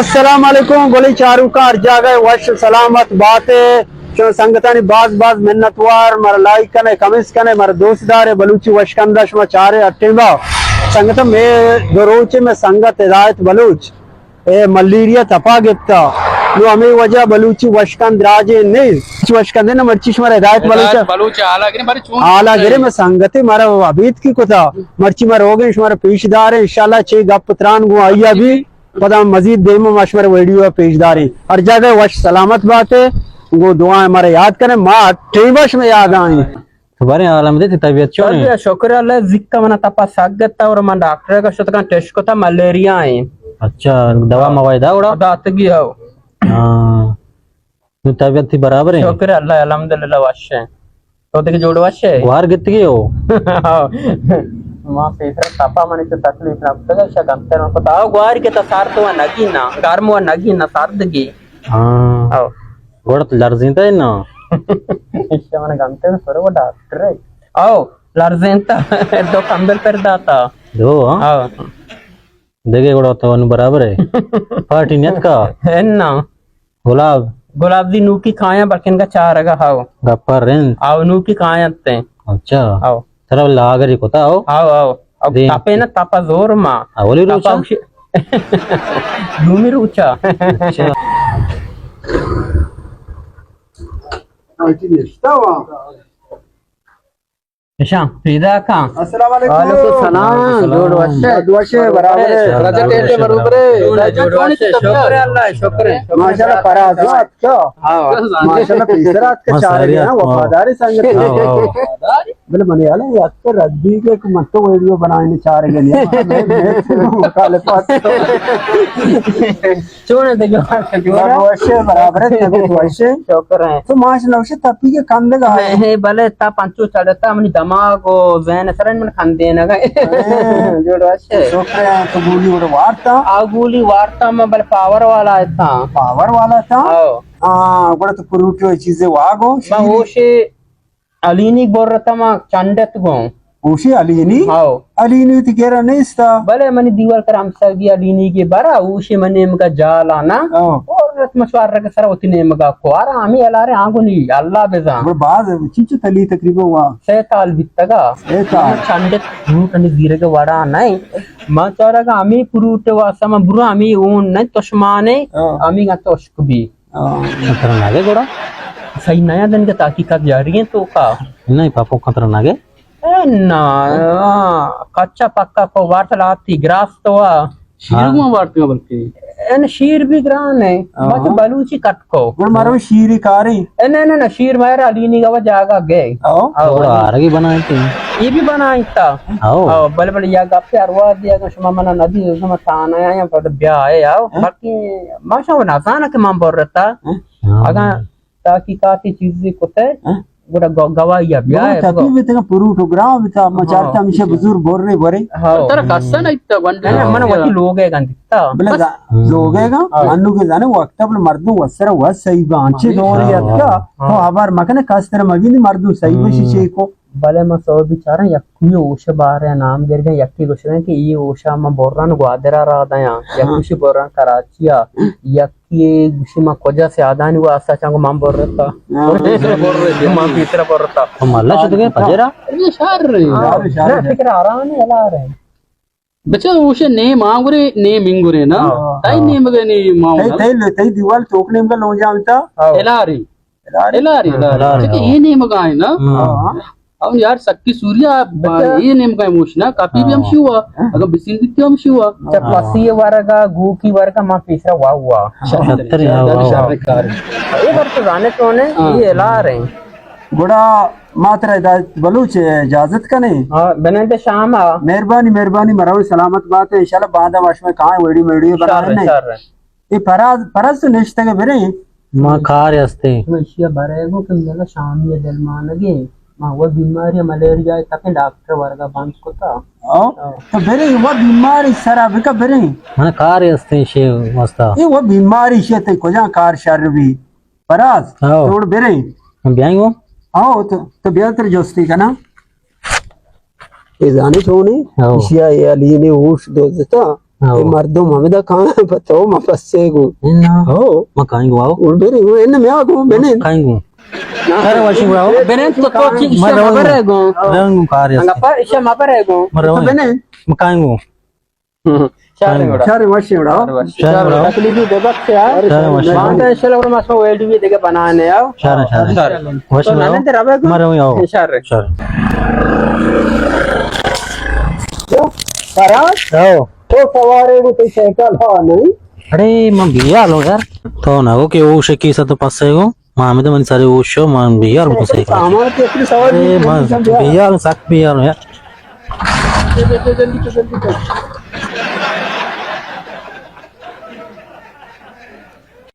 السلام علیکم، گلیں چاروکاں ہر جاگہ وش سلامت باتے۔ شما سنگتانی باز باز منتوار، مر لائک کنے، کمنٹس کنے، مر دوست دارے، بلوچی وشکندہ شما چارے ہٹیں با۔ سنگت میں دو روچے میں سنگت ہدایت بلوچ اے ملیریا تپا گپتا۔ نو ہمیں وجہ بلوچی وشکند راجے نہیں۔ وشکندے نہ مرچی شمار ہدایت بلوچ۔ ہدایت بلوچ حالا گرے، بارے چون حالا گرے میں سنگتے مارا ابید کی کتا۔ مرچی مر ہو گئے شمار پیش دارے، انشاءاللہ چے گپ تران گو آئیا بھی۔ پدا مزید دیم ما شمار ویڈیو پیش داریں۔ ہر جاگہ وش سلامت باتے۔ گو دعائیں مارا یاد کریں، ما ٹیمش میں یاد آئیں۔ تو بارے عالم دے، تئی طبیعت چون ہے؟ طبیعت شکر اللہ، زکا منا تپا سگتا اور من ڈاکٹر کا شتکان ٹیسٹ کتا ملیریا ہیں۔ اچھا، دوا موا دا گڑا؟ داتگی ہو۔ ہاں۔ تو طبیعت تئی برابر ہے؟ شکر اللہ، الحمدللہ وش ہے۔ تو دیگه جوڑ وش ہے؟ گوار گتگی ہو؟ ما پیسر تپا منی تو تکلیف نہ کتا، شا گمتر من کتا۔ آو گوار کے تا سار تو نگی نا، گرم و نگی نا، سردگی۔ ہاں۔ آو۔ گوڑا تو لرزینتا ہے نا؟ اشیا من گمتر سر و ڈاکٹر ہے۔ آو، لرزینتا۔ دو کمبل پر داتا۔ دو، ہاں؟ آو۔ دگہ گڑا تو انو برابر ہے۔ پارٹی نیت کا؟ ہے نا۔ گلاب۔ گلاب دی نوکی کایاں بلکن کا چارگا ہاو۔ گپا رند۔ آو نوکی کایاں تے۔ اچھا۔ آو۔ ترا لاگری کتا ہو؟ آو، آو۔ اب دیم۔ تپے نا تپا زور ما۔ اولی تپا روچا؟ اوشی-، دومی روچا۔ اچھا۔ آتی نشتا وا۔ اشاں پیدا کن۔ السلام علیکم۔ وعلیکم السلام۔ جوڑ وش ئے؟ جوڑ وش ئے، برابر ئے۔ رجب ٹیٹے برابر ئے۔ جوڑ وش ئے، شکر اللہ، شکر۔ ماشاءاللہ، پراز اتکا۔ ہاں۔ ماشاءاللہ، پیسر اتکا، چارگے نا، وفادار سنگت۔ ہاں، ہاں۔ بلے من یالا اتکا ردی کے من تو ویڈیو بنائیں چارگے نہیں۔ مخالفت۔ چون ئے دگہ؟ جوڑ ئے؟ وش ئے، برابر ئے، تبیت وش ئے؟ شکر ئے۔ تو ماش نوش ئے، تپی کے کندگا ئے؟ ہے، بلے تپ انچو چڑھتا، منی دماغ و ذہن سرن من کندینگا۔ ہاں۔ جوڑ وش ئے؟ شکر ئے، تو گولی وڑ وارتا؟ آ گولی وارتا، من بلے پاور والا اتاں۔ پاور والا اتاں؟ آو۔ ہاں، گڑا تو فروٹ و چیزے واگو؟ من ہوشے علینی برتا ما چنڈت گوں۔ اوشی علینی؟ ہاو۔ علینی تی گرا نیستا؟ بلے منی دیوال کر ہمساگی علینی کے برا، اوشی من نیمگا جالا نا۔ ہاو۔ اور رت مشوار رکھ سر ہوتی نیمگا کوارا ہمیں الارے آنگو نی، اللہ بزان۔ بڑا باز چیچو تلی تقریبا وا؟ سے تال بیتگا۔ سے تال۔ فروٹ انی زیرگ وڑا نہیں۔ ما چارگا ہمیں فروٹ واسا ما برو ہمیں اون نہیں تشمانے، ہاں۔ ہمیں گا تشک بھی۔ آ، خطرناک ہے گڑا۔ صحیح نیا دن کے تحقیقات جاری ہیں تو کا؟ نہیں، پاپو خطرناک ہے۔ اے نا، آ، کچا پکا کو وارت لاتی گراس تو آ۔ شیر ہاں۔ گوں وارت کا بلکہ۔ ان شیر بھی گران ہے، ہاں۔ بس بلوچی کٹ کو۔ گڑ مارو شیری کاری۔ اے نہ، نہ، نہ، شیر مارا علینی گوا جاگا گئے۔ او۔ او۔ گڑا آرگی بنائیں تھی۔ یہ بھی بنائیں تا۔ او۔ او، بل بل یا گپ اروا دیا کہ شما منا ندی، شما تانا یا پد بیا ہے، او۔ ہاں۔ باقی ما شما نزاناں کہ من برتا۔ ہاں۔ اگاں تحقیقاتی چیزے کتے، ہاں۔ گڑا گو-، گواہی ءَ بیا بلے ہے، تپی بگو۔ بیتگا پروٹوگرام بیتا، ما ہاں۔ چارتا ہمیشہ بزور برے برے۔ ہاں۔ ترا کسا نہ ایتا گونڈے ہاں۔ من وتی لوگے گندتا۔ بلے بس۔ گا-، لوگے گا، ہاں۔ انو کے زانے وقتا بلے مردم وسرا وس صحیح با، انچے ہاں۔ دورے ہاں۔ اتکا، ہاں۔ تو ہبر مکنے کستر مگینی مردم صحیح بشی ہاں۔ چیکو۔ بلے ما سو بیچارہ یکوی ہوش بارے نام گرگن، یکی گوشگن کہ یہ ہوشا ما برن گوادرا را دیاں، ہاں۔ یکوشی برن کراچیا، یکی گوشی ما کجا سیادانی واسطہ چنگو من برتا۔ ہاں۔ من پیسرا برتا۔ تو مالا شدگے پجرا؟ یہ شر رہے۔ ہاں۔ شر، شر۔ نہ، فکر آرام ہے، الا رہے۔ بچا ہوش نیم آنگرے، نیم انگرے نا۔ ہاں۔ تائی نیم گے نیم آنگرے۔ تائی، تائی، تائی دیوال توک نیم گا لونجا انتا۔ ہاں۔ الا رہے۔ الاری، الاری، الاری، الاری۔ اے نیمگا ہے نا؟ ہاں۔ او یار، سکی سوریا، بچا۔ اے نیمگا ہے موشنا، کپی بھی ہم ہاں۔ شوا، اگر بسیل بھی ہم شوا۔ چکواسی ورگا، گوکی ورگا، ما پیسرا واہ واہ۔ شتر، شتر، واہ، واہ۔ شر کار۔ اے بر تو زانے تو نے، ہاں۔ یہ الار ہیں۔ گڑا ما ترا ہدایت بلوچ اجازت کنے۔ ہاں، بنند شام آ۔ مہربانی، مہربانی، مروی سلامت بات ہے، انشاءاللہ بعد ہم اشمے کہاں ویڈیو، ویڈیو بنا شر، رہے۔ شر۔ اے پراز، پرز تو نشتگ بریں۔ ما کار ہستیں۔ تو اشیا برے گو کہ میلا شامی دلمانگے۔ ما وہ بیماری ملیریا تکیں ڈاکٹر ورگا بند کتا۔ او، او۔ تو بریں، وہ بیماری سرا بکا بریں۔ من کار ہستیں شے واسطہ۔ اے وہ بیماری شے تے کجا کار شر بھی۔ پراز، او۔ توڑ بریں۔ ہم بیائیں گو؟ او، تو، تو بیا تر جستی کنا۔ اے زانے چونے؟ او۔ اشیا اے علی نے ہوش دوزتا۔ ہاں۔ اے مردم ہمدا کاں، پہ تو ما پسے گوں۔ انا۔ ہو۔ ما کائیں گوں، آؤ۔ اور بری گوں، ان میا گوں، بنین۔ کائیں گوں۔ نہ۔ سر واشی گڑا، آؤ۔ بنین تو، تو چی، ما شما روان برے گوں۔ روان گوں، کار است۔ انگا پر، شما برے گوں۔ ما روان۔ بنین۔ ما کائیں گوں۔ شر گڑا۔ شر واشی گڑا۔ شر واشی۔ شر گڑا۔ تکلیفی بے بخش یار۔ شر واشی۔ باندا انشاءاللہ گڑا ما سو ویڈیو بھی دیگه بنانے آؤ۔ شر، شر۔ شر۔ واشی تو گڑا۔ ننند ربے گوں۔ ما روان، آؤ۔ شر۔ شر۔ تو فراز؟ آؤ۔ تو سوارے گوں، تئی سائیکل ہا نہیں؟ اڑے، من بیال ہوں یار۔ تو نہ ہو کہ او شکی سا تو پسے گوں۔ ما ہمیں تو من سارے او شو، من بیال ہوں سائیکل۔ سامان کے اپنی سوار اے، نہیں، من جلدی جا۔ بیال ہوں، سک بیال ہوں یار۔ جلدی کر، جلدی کر۔